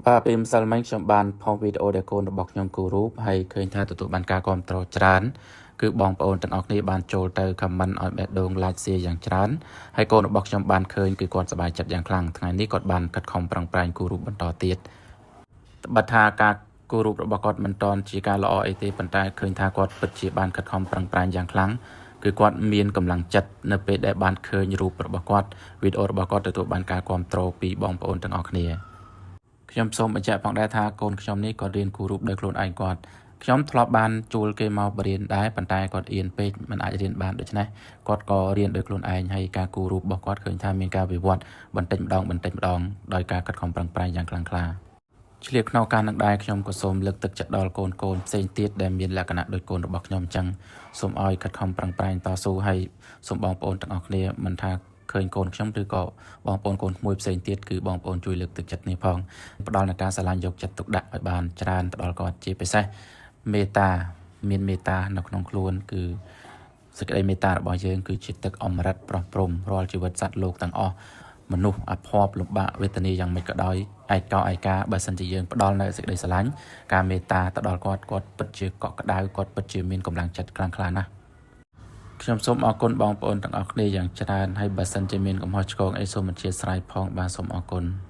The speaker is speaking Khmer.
បាទពេលម្សិលមិញខ្ញុំបានផុសវីដេអូដែលកូនរបស់ខ្ញុំគូររូបហើយឃើញថាទទួលបានការគាំទ្រច្រើនគឺបងប្អូនទាំងអស់គ្នាបានចូលទៅ comment ឲ្យបេះដូង like share យ៉ាងច្រើនហើយកូនរបស់ខ្ញុំបានឃើញគឺគាត់សប្បាយចិត្តយ៉ាងខ្លាំងថ្ងៃនេះគាត់បានខិតខំប្រឹងប្រែងគូររូបបន្តទៀតត្បិតថាការគូររូបរបស់គាត់មិនតន់ជាការល្អអីទេប៉ុន្តែឃើញថាគាត់ពិតជាបានខិតខំប្រឹងប្រែងយ៉ាងខ្លាំងគឺគាត់មានកម្លាំងចិត្តនៅពេលដែលបានឃើញរូបរបស់គាត់វីដេអូរបស់គាត់ទទួលបានការគាំទ្រពីបងប្អូនទាំងអស់គ្នាខ្ញុំសូមបញ្ជាក់ផងដែរថាកូនខ្ញុំនេះគាត់រៀនគូររូបដោយខ្លួនឯងគាត់ខ្ញុំធ្លាប់បានជួលគេមកបរៀនដែរប៉ុន្តែគាត់អៀនពេកមិនអាចរៀនបានដូច្នេះគាត់ក៏រៀនដោយខ្លួនឯងហើយការគូររូបរបស់គាត់ឃើញថាមានការវិវត្តបន្តិចម្ដងបន្តិចម្ដងដោយការខិតខំប្រឹងប្រែងយ៉ាងខ្លាំងក្លាឆ្លៀតក្នុងការនឹងដែរខ្ញុំក៏សូមលើកទឹកចិត្តដល់កូនកូនផ្សេងទៀតដែលមានលក្ខណៈដូចកូនរបស់ខ្ញុំអញ្ចឹងសូមឲ្យខិតខំប្រឹងប្រែងតស៊ូហើយសូមបងប្អូនទាំងអស់គ្នាមិនថាឃើញកូនខ្ញុំឬក៏បងប្អូនកូនក្មួយផ្សេងទៀតគឺបងប្អូនជួយលើកទឹកចិត្តនេះផងផ្ដល់នូវការស្រឡាញ់យកចិត្តទុកដាក់ឲ្យបានច្រើនទៅដល់គាត់ជាពិសេសមេត្តាមានមេត្តានៅក្នុងខ្លួនគឺសេចក្តីមេត្តារបស់យើងគឺជាទឹកអម្រឹតប្រោះព្រំរាល់ជីវិតសត្វលោកទាំងអស់មនុស្សអភ័ព្វលំបាកវេទនាយ៉ាងម៉េចក៏ដោយឯកោឯកាបើសិនជាយើងផ្ដល់នៅសេចក្តីស្រឡាញ់ការមេត្តាទៅដល់គាត់គាត់ពិតជាកក់ក្ដៅគាត់ពិតជាមានកម្លាំងចិត្តខ្លាំងក្លាណាស់ខ្ញុំសូមអរគុណបងប្អូនទាំងអស់គ្នាយ៉ាងច្រើនហើយបើសិនជាមានកំហុសឆ្គងអីសូមអធ្យាស្រ័យផងបាទសូមអរគុណ។